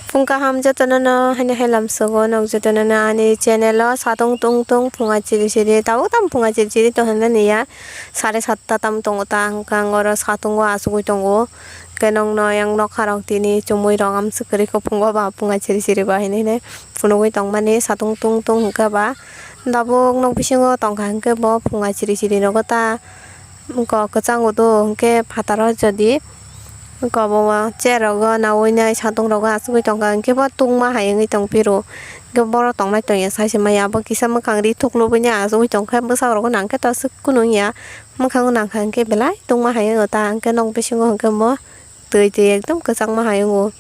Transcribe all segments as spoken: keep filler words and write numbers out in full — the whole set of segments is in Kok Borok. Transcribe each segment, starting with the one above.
Phung kaham jotono no haino hai lamsogo nog jotono no ani channel o satung tung tung phunga chiri chiri tabuk tam phunga chiri chiri tong hinani ya sare satta tam tongo ta hwnkhe ang oro satungo achugwi tongo hwnkhe nogno yang nokha rok tini chumui rok amswk kwrwi kho phungo ba phunga chiri chiri ba hinwi hinwi phunugwi tongmani satung tung tung hwnkhe ba tabuk nok bisingo tongkha hwnkhe bo phunga chiri chiri nogo ta. Wngkha kwchang udo hwnkhe phataro jodi wngkha obo chair rogo nawi nai satung rogo achugwi tongkha hwnkhe bo tungma hai wngwi tongphiro hwnkhe borok tongnai tongya sai se maya abo kisa mwkhang ri thuklubui nai achugwi tongkha bwsarok nangkhe to aswk kunu wngya mwkhango nangkha hwnkhe belai tungma hai wngo ta hwnkhe nok bisingo hwnkhe bo twi twi ekdom kwchangma hai wngo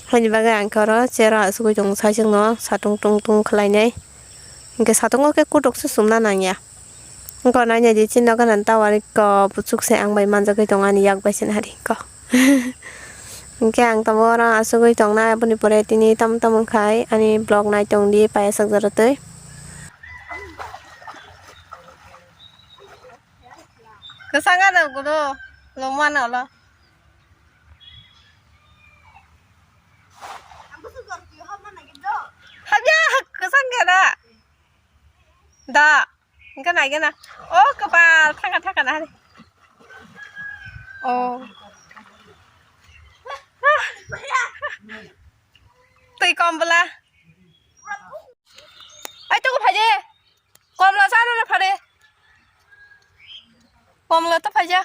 haini bagwi ang khe oro chair o achugwi tongo saichung no satung tung tung khlainai hwnkhe satungo khe kutuk se chumna nangya. Wngkha nainai di chini nogo tower ekko buchuk se ang bai manjagwi tongo ani yak bai se nari wngkha. Hwnkhe ang tabuk oro achugwi tongnai aboni pore tini tamo tamo wngkhai ani vlog nai tongdi payasajak twi. Kwchang ano gudo lomano lo. Habya kwchang khe da. Da. Hwnkhe naigena. O kwpal thaka thaka na hari. O. Twi kom bwla. Ai tuku phaidi. Komla chana na phade. Komla to phaija.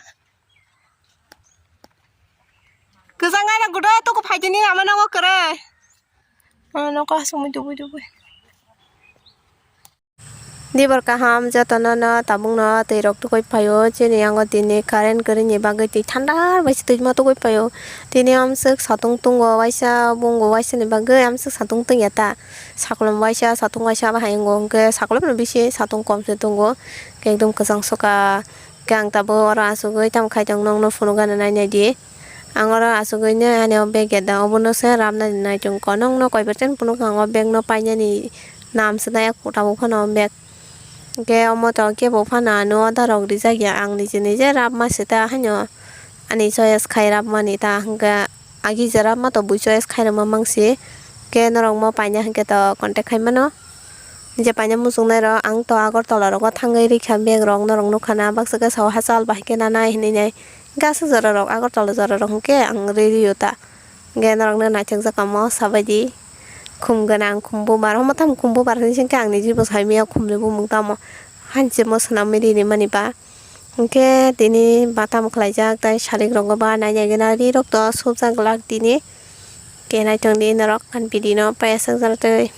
Kwchang gana gudo tuku phaidi ni ama nogo kwrwi. Ama nogo asumui dubui dubui. Dibor kaham jotono no tabuk no twi rok tugui phaio chini yango tini current kwrwini bagwi twi thandar bai se twima tugui phaio tini amswk satung tungo waisa bungo waisa ni bagwi amswk satung tungya ta sakolom waisa satung waisa bahai wngo hwnkhe sakolom no bisi satung kom se tungo hwnkhe ekdom kwchang soka hwnkhe ang tabuk oro achugwi tamo khai tong nokno phunukgana nainai di. Ang oro achugwi nai ani o bag ya da obono se rabna nai chwng kho nokno koi bar chani phunukha ang o bag no painani nam se nai tabuk phano o bag hwnkhe omo to kebo phano ano order rok rijak ya ang nije nije rabma se ta haino ani choice khai rabmani ta hwnkhe agi je rabma to bui choice khai rwma mangsi hwnkhe norok mo paina hwnkhe to contact khai mano. Je paina muchungnai rok ang to Agartala rogo thangwi rikha bag rok norok nukha na baksa khe sao hachal bahai khe nanai hinwi nai. Hwnkhe aswk jora rok Agartala jora rok hwnkhe ang rw rio ta. Hwnkhe norokno naithok jakamo sabaidi khum gwnang khum bubar omo tamo khum bubar hinwi se hwnkhe ang niji bo saimanya khumni bumung tamo hanchemo swnamwi rini mani ba. Hwnkhe tini ba tamo khlaijak tai salik rogo ba nainai gana ri rok to sojak glak tini. Khe naithok di norok ani video no payasajak twi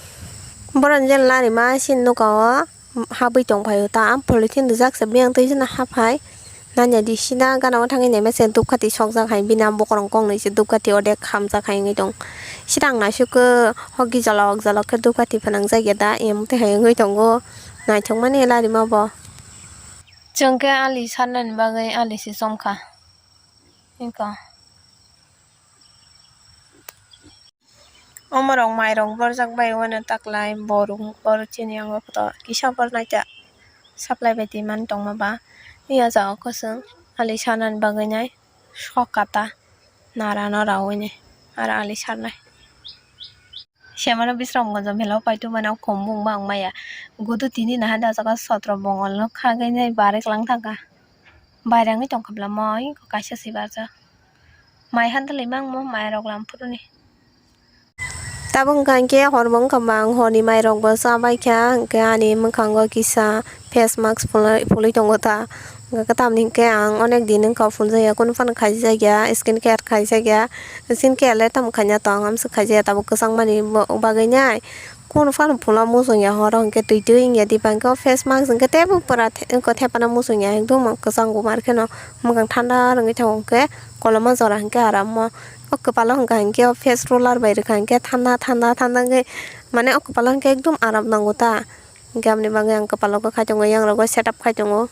borok ni je larima sini nuka o. Habwi tong phaio ta polythene rijak se biyang twi jana haphai nanya di sida gana o thangwi naima se dupkati sokjak hai bini bokorong kong nwi se dupkati odek hamjak hai wngwi tong sida ang naisuk khe hoki jala ok jala khe dupkati phanang jak ya da em twi hai wngwi tongo naithok mani larima bo. Chwng khe ali sarnani bagwi ali se chomkha wngkha. Omorok mairok borjak bai uanw taklai borok bor chini yango kotor kisa bor naita supply bai twi mani tongma ba. Iya jagao khe chwng ali sanani bagwi nai sok kata nara no raui nai aro ali sarnai. Semano Bisramganjo mela o paitubana khum bung bang maya gudu tini naha da jaga sotro bongol no khagwi nai barwi kwlang thangkha. Bairangwi tongkha bwla moi kaisa se barjak. Mai handalwi mangmo mairok lamphuruni. Tabuk wngkha hinkhe horbo wngkha ba ang horni mairokbo chabaikha hinkhe ani mwkhango kisa face mask phulwi phulwi tongo ta. Hinkhe tamni hinkhe ang onek din wngkha phuljakya kunu phano khaijakya skin care khaijakya. Skin care le tamo khaina tong amswk khaijakya tabuk kwchangmani bagwi nai. Kunu phano phula muchungya horo hinkhe twi twi wngya diba hinkhe o face mask hinkhe teibo pura the-, wngkha thepana muchungya ekdom kwchang bumar kheno mwkhang thanda rwngwi thango hinkhe koloma jora hinkhe arammo o kwpalo hwnka hinkhe o face roller bai rwkha hinkhe thanda thanda thanda wngwi mane o kwpalo hinkhe ekdom aram nango ta hinkhe aboni bagwi ang kwpalo khai tongo yangrogo setup khai tongo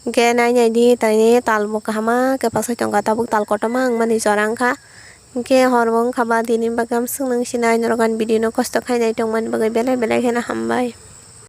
hinkhe nai nai di tini tal bo kahama khe pasai tongkha tabuk tal kotorma wngmani jora wngkha. Hinkhe hor bo wngkha ba tini bagwi amswk nang sinai norok ani video no kosto khainai tongmani bagwi belai belai kheno hambai.